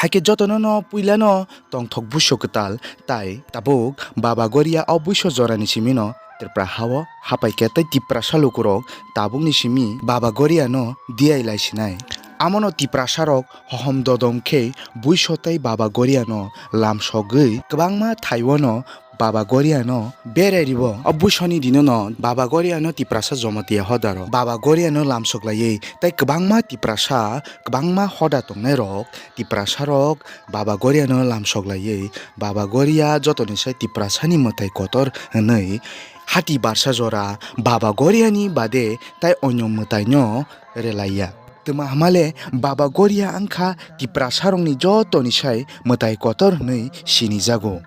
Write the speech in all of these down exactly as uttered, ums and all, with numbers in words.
Hakhe jotono no puilano tongthok buiso kwtal, tai tabuk Baba Goria o buiso jorani simino Tripura hao hapaikha tei Tiprasa lukurok tabukni simi Baba Goriano diai laisinai. Amono Tiprasarok hohom dodom khe buiso tei Baba Goriano lamsogwi kwbangma thaiono Baba Goriano berai ribo. O buisoni dinono Baba Goriano Tiprasa Jomatia hodaro Baba Goriano lamsoklaiwi tei kwbangma Tiprasa, kwbangma hoda tongnairok Tiprasarok Baba Goriano lamsoklaiwi Baba Goria jotoni sai Tiprasani mwtai kotor hwnwi hati barsa jora Baba Goriani bade tai onyo mwtaino relaiya. Twma hamale Baba Goria wngkha Tiprasarokni jotoni sai mwtai kotor hwnwi sinijago.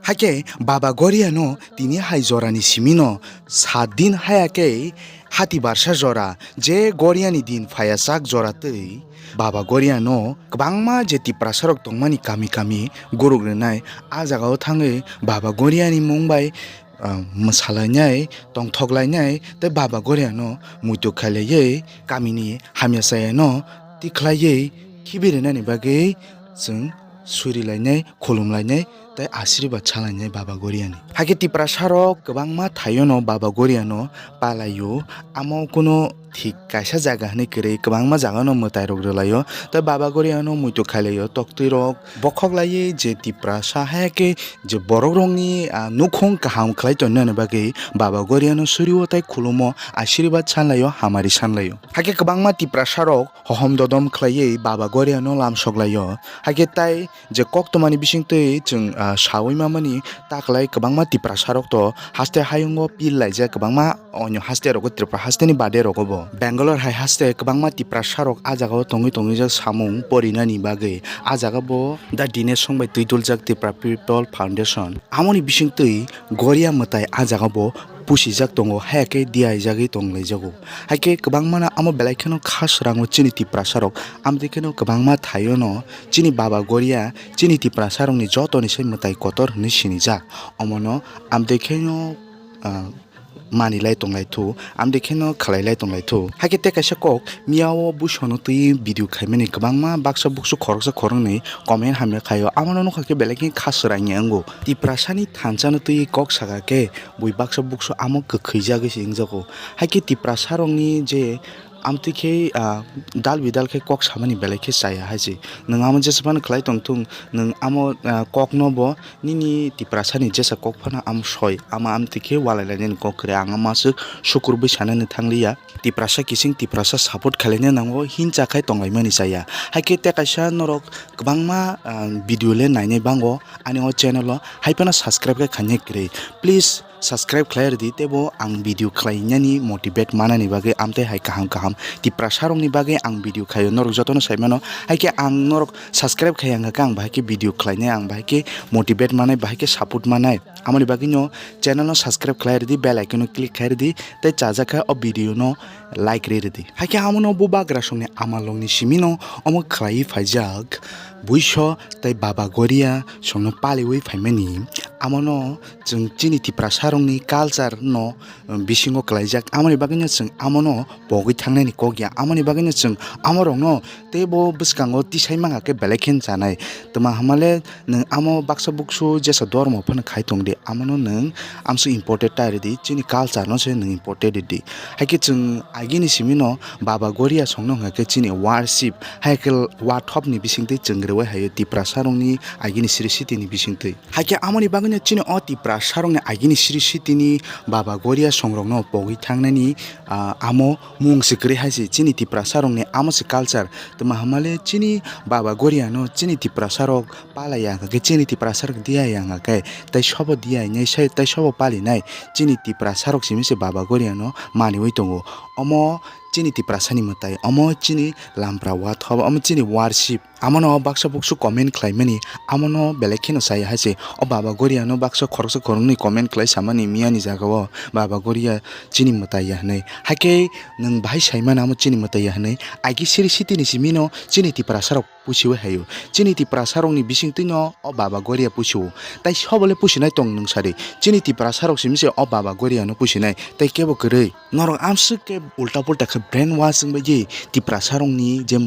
Hakhe Baba Goriano tini hai jorani simino sat din haya khe hati barsa jora je Goriani din phaya chak jora twi Baba Goriano kwbangma je Tiprasarok tongmani kami kami guruk rwnai, a jagao thangwi Baba Goriani mung bai, ah, mwsalainai, tongthoklainai tei Baba Goriano muitu khailaiwi kamini hamya chayano tikhlaiwi khibirinani bagwi chwng surilainai, khulumlainai tei asiribad salainai Baba Goriani. Hakhe Tiprasarok kwbangma thaiono Baba Goriano palaio, amo kuno thik kaisa jaga hwnwi kwrwi kwbangma jagano mwtairok rwlaio tei Baba Goriano muitu khailaio. Toktwirok bokhok laiwi je Tiprasa hakhe je borokrokni, ah, nukhung kaham khlai tonnani bagwi Baba Goriano surio tei khulumo, asiribad sanlaio, hamari sanlaio. Hakhe kwbangma Tiprasarok hohom dodom khlaiwi Baba Goriano lamsoklaio. Hakhe tai je koktwmani bisingtwi chwng, ah, saui mamani taklai kwbangma Tiprasarok to haste hayungo pil laijak, kwbangma onyo haste rogo, Tripura hasteni bade rogo bo. Bangalore hai haste kwbangma Tiprasarok a jagao tongwi tongwi jak samung porinani bagwi. A jaga bo The Dinesh Song bai twi duljak Tripura People Foundation. Amoni bisingtwi Goria mwtai a jaga bo pusijak tongo, haya khe diaijagwi tonglaijagwi. Hakhe kwbangmano amo belai kheno kha swrango chini Tiprasarok, amtwi kheno kwbangma thaiono chini Baba Goria chini Tiprasarokni jotoni sai mwtai kotor hwnwi sinijak. Omono amtwi kheno, ah, manilai tonglaithu, amtwi kheno khwlailai tonglaithu. Hakhe tei kaisa kok, miyao buisono twi video khaimani kwbangma baksa buksu khoroksa khoroknwi comment hamya khaio, amono nukha khe belai khe kha swrangya wngo. Tiprasani thansa no twi kok saka khe bui baksa buksu amo kwkhwi jagwi se wngjago. Hakhe Tiprasa rokni je amtwi khe, ah, dal bidal khe kok samani belai khe chaya hai se. Nwng amo jesa phano khlai tongthung, nwng amo, ah, kok no bo nini Tiprasa ni jesa kok phano amo soi, amo amtwi khe walai lainani kok kwrwi, ang amo aswk sukur bwi sanani thangliya. Tiprasa kising Tiprasa support khlaina nango hincha khai tonglaimani chaya. Hakhe tei kaisa norok kwbangma, ah, video le nainai bango ani o channel o, hai phano subscribe khe khainai kwrwi. Please subscribe khlai rwdi, teibo ang video khlainani motivate manani bagwi amtwi hai kaham kaham Tiprasa rokni bagwi ang video khlaio, norok jotono saimano. Hakhe ang norok subscribe khai ang khe ang bahai khe video khlainai, ang bahai khe motivate manai, bahai khe support manai. Amoni bagwino channel no subscribe khlai rwdi, bell icon no click khai rwdi, tei chajak khe o video no like rwi rwdi. Hakhe amono bubagra songni amalrokni simino omo khlaiwi phaijak buiso tei Baba Goria songno paliwi phaimani. Amono chwng chini Tiprasa rokni culture no, um, bisingo klaijak. Amoni bagwino chwng amono pogwi thangnani kok ya. Amoni bagwino chwng amorokno teibo bwskango tisai mangha khe belai khe chanai. Twma hamale nwng amo baksa buksu jesa dormo phano khai tongdi, amono nwng amso important ta rwdi, chini culture no se nwng important rwdi. Haikhe chwng agini simino Baba Goria songno hwnkha khe chini worship, haikhe wathop ni bisingtwi chwng rwui haio Tiprasa rokni agini siri siti ni bisingtwi. Haikhe amoni bagwino chini o Tiprasa rokni agini siri siti ni Baba Goria songrokno pogwi thangnani, ah, amo mung se kwrwi hai se chini Tiprasa rokni amo se culture. Twma hamale chini Baba Goria no chini Tiprasa rok palai ya hwnkha khe chini Tiprasa rok diya ya hwnkha khe tei sobo diya nai sai tei sobo pali nai chini Tiprasa rok simi se Baba Goria no maniwi tongo. Omo chini Tiprasa ni mwtai, omo chini lampra wathop, omo chini worship. Amono baksa buksu comment khlaimani, amono belai kheno chaya hai se. O Baba Goria no baksa khoroksa khoroknwi comment khlai samani miyani jaga o Baba Goria chini mwtai ya hwnwi. Haikhe nwng bahai saimano amo chini mwtai ya hwnwi. Aiki siri siti ni simi no chini Tiprasa rok pusiwi haio. Chini Tiprasa rokni bisingtwi no o Baba Goria pusio. Tai sobo le pusinai tong nwng sadi. Chini Tiprasa rok simi se o Baba Goria no pusinai. Tai kebo kwrwi. Norok amswk khe ulta pulta khe brainwash wngbaidi Tiprasarokni je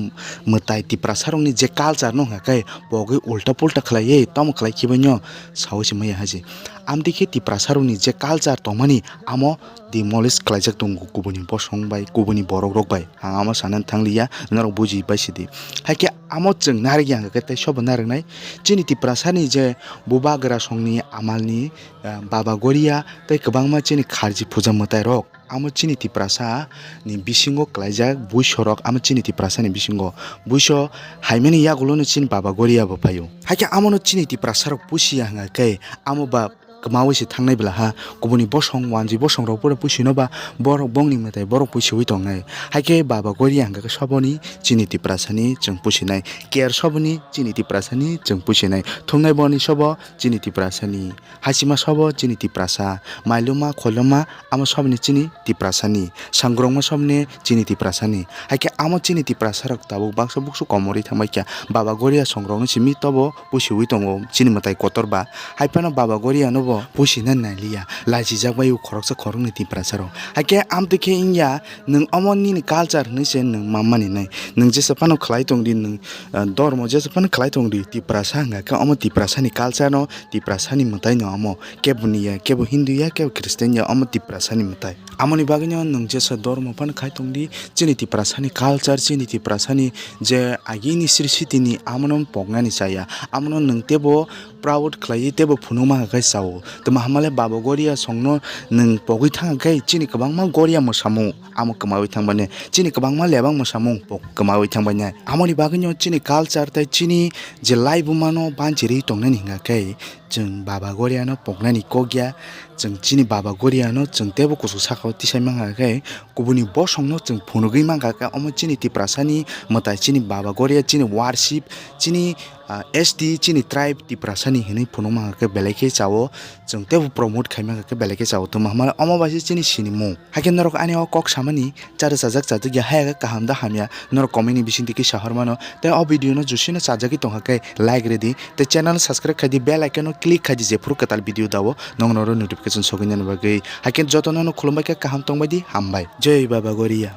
mwtai, Tiprasarokni je culture no hwnkha khe pogwi ulta pulta khlaiwi tamo khlai khibaino saui se maya haji. Amtwi khe Tiprasarokni je culture tongmani amo demolish khlaijak tongo kubuni bosong bai, kubuni borok rok bai. Ang amo sanani thangliya, norok buji bai sidi. Haikhe amo chwng narikya hwnkha khe tei sobo nariknai. Chini Tiprasani je bubagra songni amalni, ah, Baba Goria tei kwbangma chini kharji puja mwtai rok. Amo chini Tiprasa ni bisingo klaijak buisorok, amo chini Tiprasa ni bisingo buiso haimani yagulo no chini Baba Goria bo phaio. Haikhe amo no chini Tiprasa rok pusiya hwnkha khe amo ba kwmawi se thangnai bwla ha, kubuni bosong wanjwi bosong rok pura pusi no ba borok bongni mwtai borok pusiwi tongnai. Haikhe Baba Goria hwnkha khe soboni chini Tiprasa ni chwng pusinai, Ker soboni chini Tiprasa ni chwng pusinai, thumnai boni sobo chini Tiprasa ni. Hasima sobo chini Tiprasa, mailuma, kholoma, amo sobni chini Tiprasani, sangrongma sobni chini Tiprasani. Haikhe amo chini Tiprasarok tabuk baksa buksu komorwi thangbaikha, Baba Goria songrokno simi tobo pusiwi tongo chini mwtai kotor ba. Haiphano Baba Goria no bo pusina nailiya, lachijak bai khoroksa khoroknwi Tiprasarok. Haikhe amtwi khe wngya, nwng omo nini culture hinwi se nwng mamani nai. Nwng jesa phano khlai tongdi, nwng, ah, dormo jesa phano khlai tongdi, Tiprasa hwnkha khe omo Tiprasani culture no Tiprasani mwtai no amo, kebo ni ya, kebo Hindu ya, kebo Christian ya, omo Tiprasani mwtai. Amoni bagwi no nwng jesa dormo phano khai tongdi, chini Tiprasani culture, chini Tiprasani je agini sri sitini amono poknani chaya, amono nwng tebo proud khlaiwi tebo phunukma hwnkha khe chao. Tamo hamale Baba Goria songno nwng pogwi thangkha khe chini kwbangma Goria mwsamung amo kwmawi thangbainai, chini kwbangma lebang mwsamung pok-, kwmawi thangbainai. Amoni bagwino chini culture tei chini je laibumano banchirwi tongnani hwnkha khe, chwng Baba Goriano poknani kok ya, chwng chini Baba Goriano chwng teibo kuchuk sakao tisai mankha khe, kubuni bosongno chwng phunugwi mankha khe, omo chini Tiprasani mwtai, chini Baba Goria, chini worship, chini, ah, S T, chini tribe Tiprasani hinwi phunuk mankha khe belai khe chao, chwng teibo promote khai mankha khe belai khe chao. Tamo hamale omo bai se chini sinimung. Haikhe norok ani o kok samani cha rwchajak chajak ya, haya khe kaham da hamya, norok comment ni bisingtwi kisa hor mano. Tei o video no jusino chajagwi tongkha khe like rwdi, tei channel subscribe khaidi, bell icon no click khaidi, jephuru kwtal video dao nokno oro notification sogwinani bagwi. Haikhe jotono no khulumbai khe kaham tongbaidi, hambai. Jai Baba Goria.